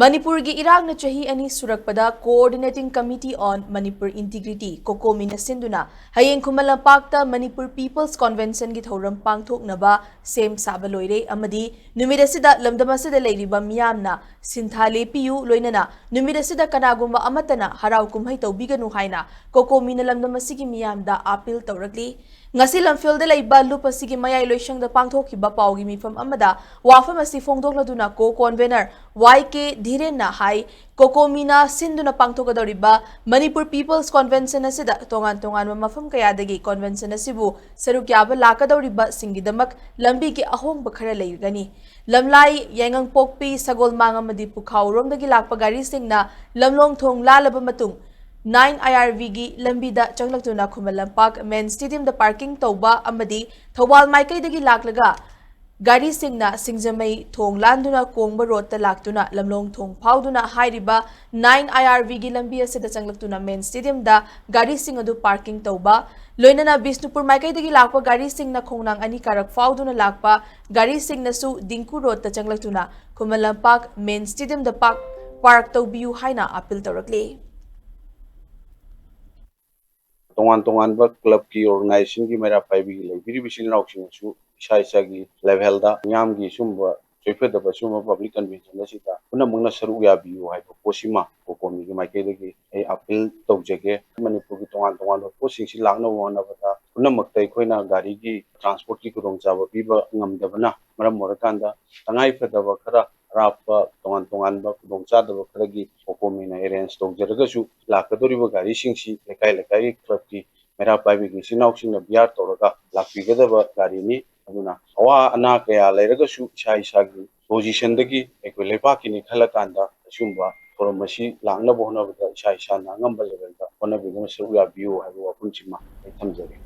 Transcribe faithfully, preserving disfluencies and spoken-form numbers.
ꯃꯅꯤꯄꯨꯔꯒꯤ ꯏꯔꯥꯡꯅ ꯆꯍꯤ ꯑꯅꯤ ꯁꯨꯔꯛꯄꯗ Coordinating Committee on Manipur Integrity, ꯀꯣꯀꯣꯃꯤꯅ ꯁꯤꯟꯗꯨꯅ ꯍꯌꯦꯡ ꯈꯨꯃꯟ ꯂꯝꯄꯥꯛꯇ ꯃꯅꯤꯄꯨꯔ People's Conventionꯒꯤ ꯊꯧꯔꯝ ꯄꯥꯡꯊꯣꯛꯅꯕ ꯁꯦꯝ ꯁꯥꯕ ꯂꯣꯏꯔꯦ ꯑꯃꯗꯤ ꯅꯨꯃꯤꯠ ꯑꯁꯤꯗ ꯂꯝꯗꯝ ꯑꯁꯤꯗ ꯂꯩꯔꯤꯕ ꯃꯤꯌꯥꯝꯅ ꯁꯤꯟꯊꯥ ꯂꯦꯞꯄꯤꯌꯨ, ꯂꯣꯏꯅꯅ ꯅꯨꯃꯤꯠ ꯑꯁꯤꯗ ꯀꯅꯥꯒꯨꯝꯕ ꯑꯃꯠꯇꯅ ꯍꯔꯥꯎ ꯀꯨꯝꯍꯩ ꯇꯧꯕꯤꯒꯅꯨ ꯍꯥꯏꯅ ꯀꯣꯀꯣꯃꯤꯅ ꯂꯝꯗꯝ ꯑꯁꯤꯒꯤ ꯃꯤꯌꯥꯝꯗ ꯑꯥꯄꯤꯜ ꯇꯧꯔꯛꯂꯤ꯫ ꯉꯁꯤ ꯂꯝꯐꯦꯜꯗ ꯂꯩꯕ ꯂꯨꯞ ꯑꯁꯤꯒꯤ ꯃꯌꯥꯏ ꯂꯣꯏꯁꯪꯗ ꯄꯥꯡꯊꯣꯛꯈꯤꯕ ꯄꯥꯎꯒꯤ ꯃꯤꯐꯝ ꯑꯃꯗ ꯋꯥꯐꯝ ꯑꯁꯤ ꯐꯣꯡꯗꯣꯛꯂꯗꯨꯅ co-convener ꯋꯥꯏ ꯀꯦ ꯙꯤꯔꯦꯟꯅ ꯍꯥꯏ, ꯀꯣꯀꯣꯃꯤꯅ ꯁꯤꯟꯗꯨꯅ ꯄꯥꯡꯊꯣꯛꯀꯗꯧꯔꯤꯕ ꯃꯅꯤꯄꯨꯔ People's Convention ꯑꯁꯤꯗ ꯇꯣꯉꯥꯟ ꯇꯣꯉꯥꯟꯕ ꯃꯐꯝ ꯀꯌꯥꯗꯒꯤ convention ꯑꯁꯤꯕꯨ ꯁꯔꯨꯛ ꯌꯥꯕ ꯂꯥꯛꯀꯗꯧꯔꯤꯕꯁꯤꯡꯒꯤꯗꯃꯛ ꯂꯝꯕꯤꯒꯤ ꯑꯍꯣꯡꯕ ꯈꯔ ꯂꯩꯒꯅꯤ꯫ ꯂꯝꯂꯥꯏ, ꯌꯥꯏꯉꯪꯄꯣꯛꯄꯤ, ꯁꯒꯣꯜꯃꯥꯡ ꯑꯃꯗꯤ ꯄꯨꯈꯥꯎꯔꯣꯝꯗꯒꯤ ꯂꯥꯛꯄ ꯒꯥꯔꯤꯁꯤꯡꯅ ꯂꯝꯂꯣꯡ ꯊꯣꯡ ꯂꯥꯜꯂꯕ ꯃꯇꯨꯡ nine I R Vꯒꯤ ꯂꯝꯕꯤꯗ ꯆꯪꯂꯛꯇꯨꯅ ꯈꯨꯃꯟ ꯂꯝꯄꯥꯛ main stadiumꯗ parking ꯇꯧꯕ ꯑꯃꯗꯤ ꯊꯧꯕꯥꯜ ꯃꯥꯏꯀꯩꯗꯒꯤ ꯂꯥꯛꯂꯒ ꯒꯥꯔꯤꯁꯤꯡꯅ ꯁꯤꯡꯖꯃꯩ ꯊꯣꯡ ꯂꯥꯟꯗꯨꯅ ꯀꯣꯡꯕ roadꯇ ꯂꯥꯛꯇꯨꯅ ꯂꯝꯂꯣꯡ ꯊꯣꯡ ꯐꯥꯎꯗꯨꯅ ꯍꯥꯏꯔꯤꯕ nine I R Vꯒꯤ ꯂꯝꯕꯤ ꯑꯁꯤꯗ ꯆꯪꯂꯛꯇꯨꯅ main stadiumꯗ ꯒꯥꯔꯤꯁꯤꯡ ꯑꯗꯨ parking ꯇꯧꯕ, ꯂꯣꯏꯅꯅ ꯕꯤꯁꯅꯨꯄꯨꯔ ꯃꯥꯏꯀꯩꯗꯒꯤ ꯂꯥꯛꯄ ꯒꯥꯔꯤꯁꯤꯡꯅ ꯈꯣꯡꯅꯥꯡ ꯑꯅꯤ ꯀꯥꯔꯛ ꯐꯥꯎꯗꯨꯅ ꯂꯥꯛꯄ ꯒꯥꯔꯤꯁꯤꯡꯅꯁꯨ Dingko roadꯇ ꯆꯪꯂꯛꯇꯨꯅ Khuman Lampak main stadiumꯗ park, park ꯇꯧꯕꯤꯌꯨ ꯍꯥꯏꯅ appeal ꯇꯧꯔꯛꯂꯤ꯫ ꯇꯣꯉꯥꯟ ꯇꯣꯉꯥꯟꯕ clubꯀꯤ organizationꯒꯤ ꯃꯩꯔꯥ ꯄꯥꯏꯕꯤꯒꯤ ꯂꯩꯕꯤꯔꯤꯕ ꯏꯆꯤꯜ ꯏꯅꯥꯎꯁꯤꯡꯅꯁꯨ ꯏꯁꯥ ꯏꯁꯥꯒꯤ levelꯗ ꯃꯤꯌꯥꯝꯒꯤ ꯁꯨꯝꯕ ꯁꯣꯏꯐꯗꯕ ꯁꯨꯝꯕ public convention ꯑꯁꯤꯗ ꯄꯨꯝꯅꯃꯛꯅ ꯁꯔꯨꯛ ꯌꯥꯕꯤꯌꯨ ꯍꯥꯏꯕ ꯄꯣꯠꯁꯤꯃ ꯀꯣꯀꯣꯃꯤꯒꯤ ꯃꯥꯏꯀꯩꯗꯒꯤ ꯑꯩ appeal ꯇꯧꯖꯒꯦ꯫ ꯃꯅꯤꯄꯨꯔꯒꯤ ꯇꯣꯉꯥꯟ ꯇꯣꯉꯥꯟꯕ ꯄꯣꯠꯁꯤꯡꯁꯤ ꯂꯥꯛꯅꯕ ꯍꯣꯠꯅꯕꯗ ꯄꯨꯝꯅꯃꯛꯇ ꯑꯩꯈꯣꯏꯅ ꯒꯥꯔꯤꯒꯤ transportꯀꯤ ꯈꯨꯗꯣꯡꯆꯥꯕ ꯄꯤꯕ ꯉꯝꯗꯕꯅ ꯃꯔꯝ ꯑꯣꯏꯔꯀꯥꯟꯗ ꯇꯉꯥꯏ ꯐꯗꯕ ꯈꯔ ꯑꯔꯥꯞꯄ ꯇꯣꯉꯥꯟ ꯇꯣꯉꯥꯟꯕ ꯈꯨꯗꯣꯡꯆꯥꯗꯕ ꯈꯔꯒꯤ ꯀꯣꯀꯣꯃꯤꯅ arrange ꯇꯧꯖꯔꯒꯁꯨ ꯂꯥꯛꯀꯗꯧꯔꯤꯕ ꯒꯥꯔꯤꯁꯤꯡꯁꯤ ꯂꯩꯀꯥꯏ ꯂꯩꯀꯥꯏꯒꯤ clubꯀꯤ ꯃꯩꯔꯥ ꯄꯥꯏꯕꯤꯒꯤ ꯏꯆꯤꯟ ꯏꯅꯥꯎꯁꯤꯡꯅ bear ꯇꯧꯔꯒ ꯂꯥꯛꯄꯤꯒꯗꯕ ꯒꯥꯔꯤꯅꯤ꯫ ꯑꯗꯨꯅ ꯑꯋꯥ ꯑꯅꯥ ꯀꯌꯥ ꯂꯩꯔꯒꯁꯨ ꯏꯁꯥ ꯏꯁꯥꯒꯤ positionꯗꯒꯤ ꯑꯩꯈꯣꯏ ꯂꯩꯕꯥꯛꯀꯤꯅꯤ ꯈꯜꯂꯀꯥꯟꯗ ꯑꯁꯤꯒꯨꯝꯕ ꯊꯧꯔꯝ ꯑꯁꯤ ꯂꯥꯛꯅꯕ ꯍꯣꯠꯅꯕꯗ ꯏꯁꯥ ꯏꯁꯥꯅ ꯑꯉꯝꯕ levelꯗ ꯍꯣꯠꯅꯕꯤꯗꯨꯅ ꯁꯔꯨꯛ ꯌꯥꯕꯤꯌꯨ ꯍꯥꯏꯕ ꯋꯥꯐꯝꯁꯤꯃ ꯑꯩ ꯊꯝꯖꯒꯦ꯫